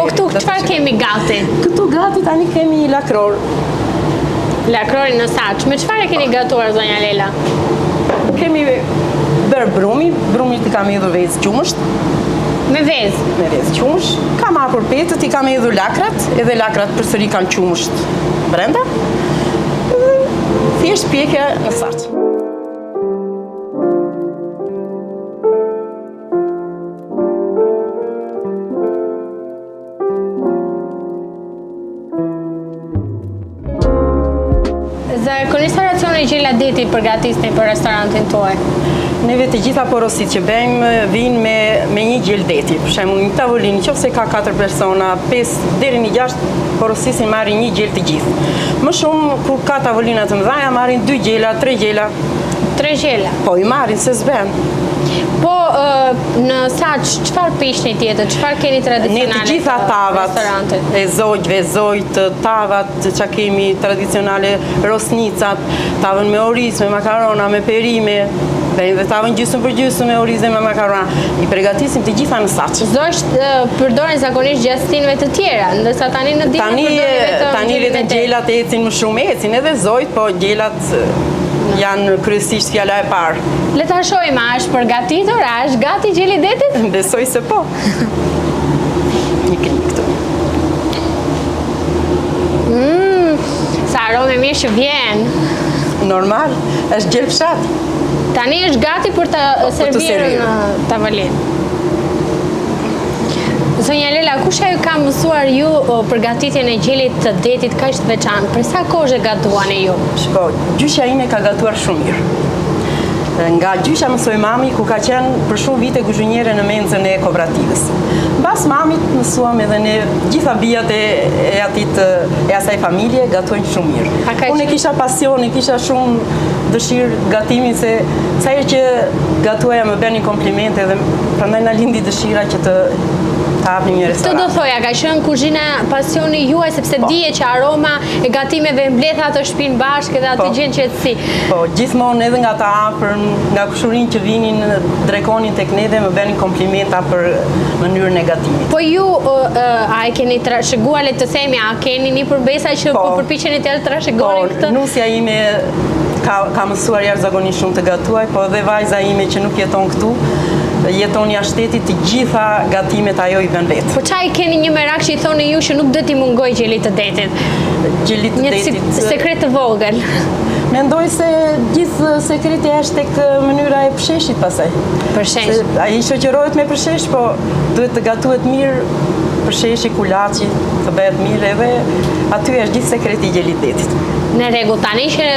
Po këtu çfarë kemi gati? Këtu gati tani kemi lakror. Lakrorin në saç. Me çfarë e keni gatuar zonja Lela? Kemi bërë brumi, brumit i kam hedhur vezë qumësht. Me vezë? Me vezë qumësht. Kam hapur petët, i kam hedhur lakrat, edhe lakrat përsëri kanë qumësht brenda. Dhe thjesht pjekja në saç. Zakonisht sa racione gjela deti përgatisni për restorantin tuaj? Neve të gjitha porositë që bëjmë vijnë me, me një gjel deti. Për shembull, një tavolinë, qoftë se ka 4 persona, 5 deri në 6 porosisin marrin një gjel të gjithë. Më shumë kur ka tavolina të mëdha, marrin 2 gjela, 3 gjela. 3 gjela. Po i marrin se s'bën. Po në saç çfarë piqni tjetër? Çfarë keni tradicionale? Ne të gjitha tavat e zogjve, zogjtë, tavat që kemi tradicionale, rosnicat, tavën me oriz, me makarona, me perime, bëjmë dhe tavën gjysmë për gjysmë me oriz dhe me makarona. I pregatisim të gjitha në saç. Zogjtë përdoren zakonisht gjatë stinëve të tjera, ndërsa tani në dimër tani, përdoren vetëm Tani vetëm gjelat ecin më shumë ecin, edhe zogjtë, po gjelat janë kryesisht fjala e parë. Le ta shohim, a është përgatitur, a është gati gjeli i detit? Besoj se po. Një kemi këtu. Mmm, sa aromë e mirë që vjen. Normal, është gjel fshat. Tani është gati për të po, servirë në tavolinë. Zonja Lela, kush ju ka mësuar ju përgatitjen e gjelit të detit kaq të veçantë? Për sa kohë e gatuani ju? Shiko, gjyshja ime ka gatuar shumë mirë. Nga gjyshja mësoi mami, ku ka qenë për shumë vite kuzhiniere në mensën e kooperativës. Mbas mamit mësuam edhe ne gjitha bijat e, e atit e asaj familje gatuajnë shumë mirë. Unë e kisha pasion, e kisha shumë dëshirë gatimin se sa herë që gatuaja më bënin komplimente dhe prandaj na lindi dëshira që të të hapnim një restoran. Këtë do thoja, ka qenë kuzhina pasioni juaj sepse po. dihet që aroma e gatimeve mbledh atë shpinë bashkë dhe aty po. gjen qetësi. Po, gjithmonë edhe nga të afërm, nga kushërinj që vinin drekonin tek ne dhe më bënin komplimenta për mënyrën e gatimit. Po ju a e keni trashëguar le të themi, a keni nipër mbesa që po, po përpiqeni t'ia trashëgoni po, këtë? Po, nusja ime ka, ka mësuar jashtëzakonisht shumë të gatuaj, po edhe vajza ime që nuk jeton këtu, jeton jashtë shtetit, të gjitha gatimet ajo i bën vetë. Po ça i keni një merak që i thoni ju që nuk do t'i mungojë gjelit të detit? Gjelit të detit. Një sekret të vogël. Mendoj se gjithë sekreti është tek mënyra e përsheshit pastaj. Përshesh. Se ai shoqërohet me përshesh, po duhet të gatuhet mirë përsheshi, kulaçi, të bëhet mirë edhe aty është gjithë sekreti i gjelit detit. Në rregull, tani që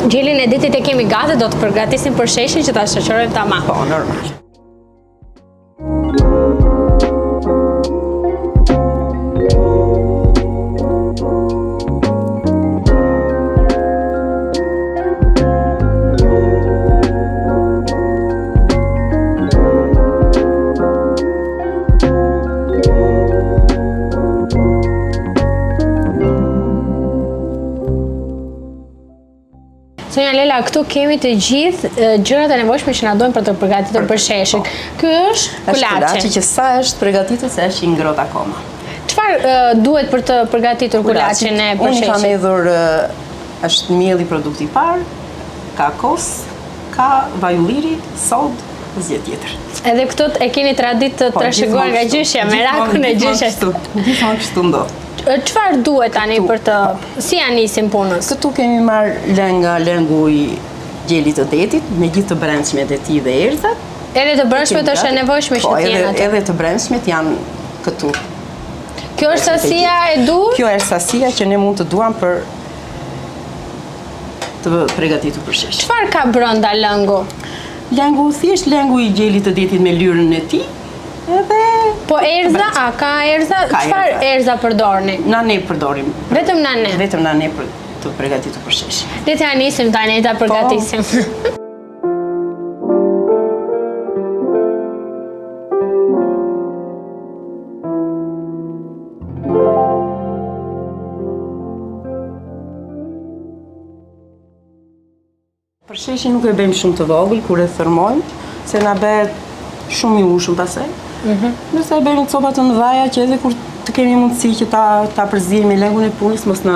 gjelin e detit e kemi gati, do të përgatisim përsheshin që ta shoqërojmë tamam. Po, normal. Zonja Lela, këtu kemi të gjithë gjërat e nevojshme që na duhen për të përgatitur përsheshin. Po. Ky është kulaçi. Është kulaçi që sa është përgatitur se është i ngrohtë akoma. Çfarë duhet për të përgatitur kulaçin e përsheshit? Unë i kam hedhur është mielli produkti i parë, ka kos, ka vaj ulliri, sodë, asgjë tjetër. Edhe këto e keni traditë të po, trashëguar nga gjyshja, merakun e gjyshes. Gjithmonë kështu ndodh. Çfarë duhet tani për të si ia nisim punës? Këtu kemi marrë lëng nga lëngu i gjelit të detit, me gjithë të brendshmet e tij dhe erëzat. Edhe të brendshmet është e nevojshme që po, të jenë aty. Edhe të brendshmet janë këtu. Kjo është sasia e duhur? Kjo është sasia që ne mund të duam për të pregatitur përshesh. Çfarë ka brenda lëngu? Lëngu, thjesht lëngu i gjelit të detit me lyrën e tij, Edhe Po erza, a ka erza? Çfarë erza përdorni? Nane përdorim. Vetëm nane. Vetëm nane për të përgatitur përshesh. Le t'ia nisim tani ta po. përgatisim. Përsheshin nuk e bëjmë shumë të vogël kur e thërmojmë, se na bëhet shumë i ushëm pastaj. Mm Ndërsa e bëjmë në copa të mëdhaja që edhe kur të kemi mundësi që ta, ta përziejmë me lëngun e pulës, mos na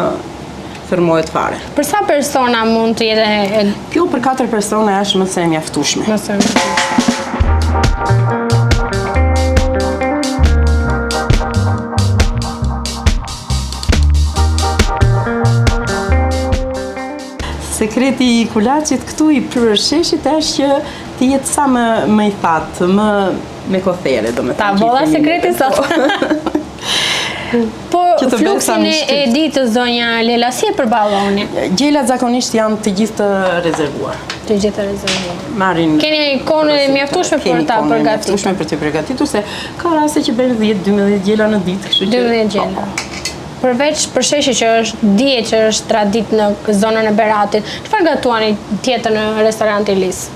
thërrmohet fare. Për sa persona mund të jetë e... Kjo për 4 persona është më se e mjaftueshme. Më se e mjaftueshme. Sekreti i kulaçit këtu i përsheshit është që të jetë sa më më i thatë, më me kothere, domethënë. Ta vodha sekretin sot. Po, fluksin e ditës, zonja Lela, si e përballoni? Gjelat zakonisht janë të gjithë të rezervuar. Të gjithë të rezervuar. Marrin Keni kohën e mjaftueshme për ta përgatitur. Kemi mjaftueshme për të përgatitur se ka raste që bëjmë 10 12 gjela në ditë, kështu që 12 gjela. Po, po. Përveç përsheshit që është dihet që është traditë në zonën e Beratit, çfarë gatuani tjetër në restorantin Lis?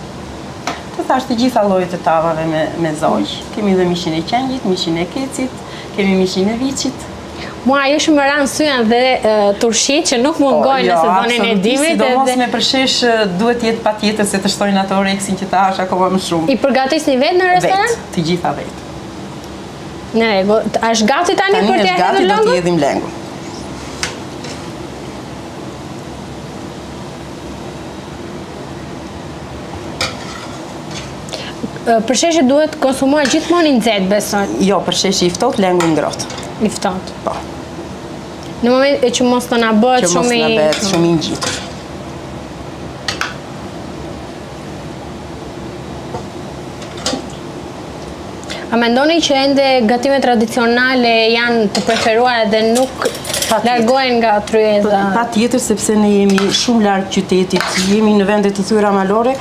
Të thashë të gjitha llojet e tavave me me zogj. Kemi dhe mishin e qengjit, mishin e kecit, kemi mishin e viçit. Mua ajo që më ra në sy janë dhe turshitë që nuk mungojnë në jo, sezonin e dimrit. Sidomos me përshesh duhet të jetë patjetër se të shtojnë atë oreksin që ta hash akoma më shumë. I përgatisni vetë në restorant? Vetë, të gjitha vetë. Në rregull. A është gati tani për t'ia hedhur lëngun? Tani është gati, do t'i hedhim lëngun. Përsheshi duhet konsumuar gjithmonë i nxehtë, besoj. Jo, përsheshi i ftohtë, lëngu i ngrohtë. I ftohtë. Po. Në moment e që mos të na bëhet shumë i... Që mos na bëhet shumë i ngjitur. A mendoni që ende gatimet tradicionale janë të preferuara dhe nuk largohen nga tryeza? Patjetër, sepse ne jemi shumë larg qytetit, jemi në vende të thyera malore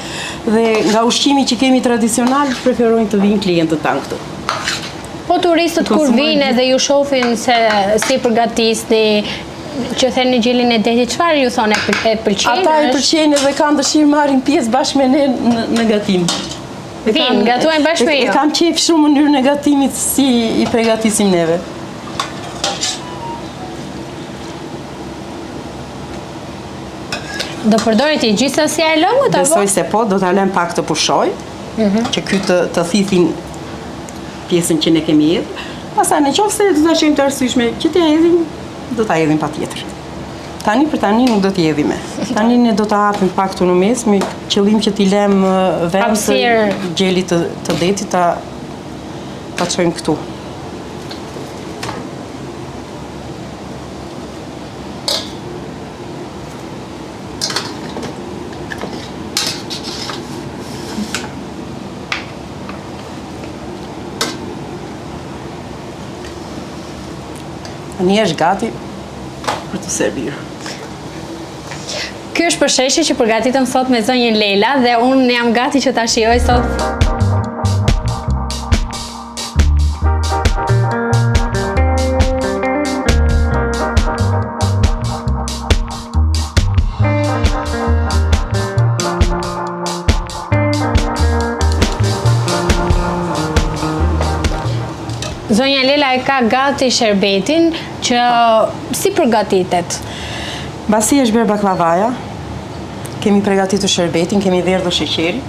dhe nga ushqimi që kemi tradicional preferojnë të vijnë klientët tanë këtu. Po turistët kur vijnë edhe ju shofin se si përgatisni, që theni gjelin e detit, çfarë ju thonë e pëlqejnë? Ata e pëlqejnë dhe kanë dëshirë marrin pjesë bashkë me ne në gatim. Vijnë, gatuajnë bashkë me ju. E kanë qejf shumë mënyrën e gatimit si i pregatisim neve. Do përdoret i gjithë sasia e lëngut, apo? Besoj se po, do ta lëmë pak të pushojë, mhm. që ky të, të thithin pjesën që ne kemi hedhur. Pastaj në qoftë se do ta shohim të arsyeshme që t'ia hedhim, do ta hedhim patjetër. Tani për tani nuk do t'i hedhim. Tani ne do ta hapim pak këtu në mes me qëllim që t'i lëmë vend të gjelit të, të detit ta ta çojmë këtu. Tani është gati për t'u servirë. Ky është përsheshi që përgatitëm sot me zonjën Lela dhe unë jam gati që ta shijoj sot. Zonja Lela e ka gati sherbetin që si përgatitet? Mbasi është bërë baklavaja, kemi pregatitur sherbetin, kemi verdhur sheqerin,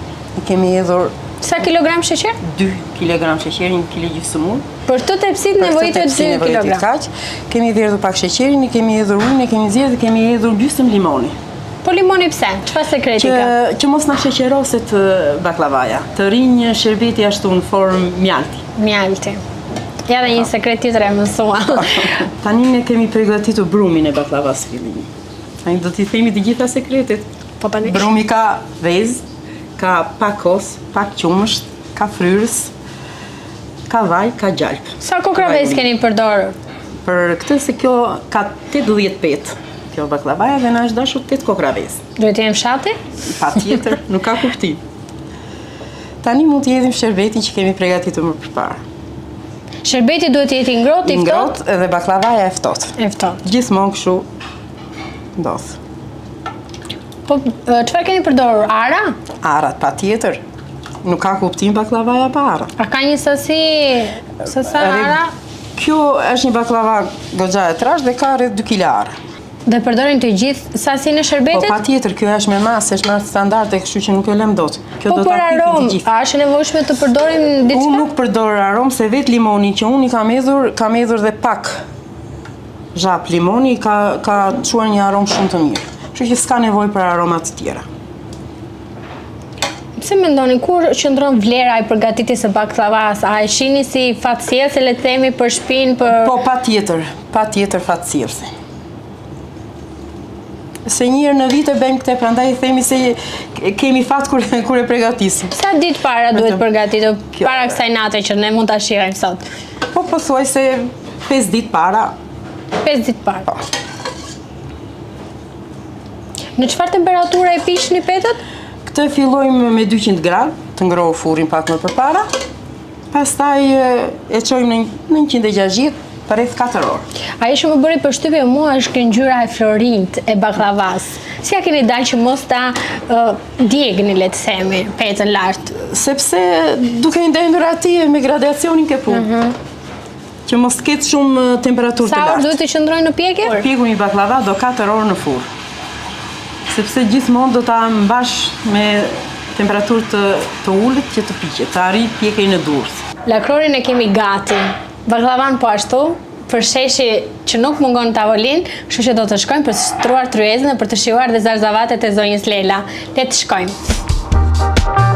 kemi hedhur... Sa kilogram sheqer? 2 kilogram sheqer, 1 kilo gjysmë ujë. Për këtë tepsi nevojitet 2 kilogram. Kaq. Kemi verdhur pak sheqerin, i kemi hedhur ujin, e kemi zier dhe kemi hedhur gjysmë limoni. Po limoni pse? Çfarë sekreti ka? Që mos na sheqeroset baklavaja. Të rrijë sherbeti ashtu në formë mjalti. Mjalti. Ja dhe një sekret tjetër e mësuam. Tani ne kemi pregatitur brumin e baklavasë fillimisht. Tani do t'i themi të gjitha sekretet. Po tani. Brumi ka vezë, ka pak kos, pak qumësht, ka fryrës, ka vaj, ka gjalpë. Sa kokrra vezë keni përdorur? Për këtë se kjo ka 80 petë. Kjo baklavaja dhe na është dashur 8 kokrra vezë. Duhet të jenë fshati? Patjetër, nuk ka kuptim. Tani mund t'i hedhim sherbetin që kemi pregatitur më përpara. Sherbeti duhet të jetë i ngrohtë, i ftohtë? I ngrohtë edhe baklavaja e ftohtë. E ftohtë. Gjithmonë kështu ndodh. Po çfarë keni përdorur? Arra? Arrat patjetër. Nuk ka kuptim baklavaja pa arra. A ka një sasi se sa arra? Kjo është një baklava goxha e trashë dhe ka rreth 2 kg arra. Dhe përdorim të gjithë sasinë e sherbetit? Po patjetër, kjo është me masë, është masë standarde, kështu që nuk e lëmë dot. Kjo po do ta pikim të gjithë. A është e nevojshme të përdorim diçka? Unë nuk përdor aromë se vetë limoni që unë i kam hedhur, kam hedhur dhe pak zhap limoni ka ka çuar një aromë shumë të mirë. Kështu që s'ka nevojë për aroma të tjera. Pse mendoni kur qëndron vlera e përgatitjes së bakllavas? A e shihni si fatsjellëse le të themi për shpinë për Po patjetër, patjetër fatsjellëse. Se një herë në vit e bëjmë këtë, prandaj i themi se kemi fat kur kur e përgatisim. Sa ditë para duhet përgatitur para kësaj nate që ne mund ta shijojmë sot? Po pothuajse 5 ditë para. 5 ditë para. Po. Në çfarë temperature e piqni petët? Këtë fillojmë me 200 gradë, të ngrohur furrin pak më përpara. Pastaj e çojmë në 160 për rreth 4 orë. Ajo që më bëri përshtypje mua është kjo ngjyra e florinjtë e bakllavas. Si ia keni dalë që mos ta uh, djegni, le të themi, petën lart? Sepse duke i ndendur atje me gradacionin ke punë. Mm -hmm. Që mos të ketë shumë temperaturë të lartë. Sa orë duhet të qëndrojë në pjekje? Pjekur një bakllava do 4 orë në furrë. Sepse gjithmonë do ta mbash me temperaturë të, të ulët që të piqet, të arrijë pjekjen e duhur. Lakrorin e kemi gati. Bakllavan po ashtu, përsheshi që nuk mungon në tavolinë, kështu që do të shkojmë për të shtruar tryezën dhe për të shijuar dhe zarzavatet e zonjës Lela. Le të shkojmë.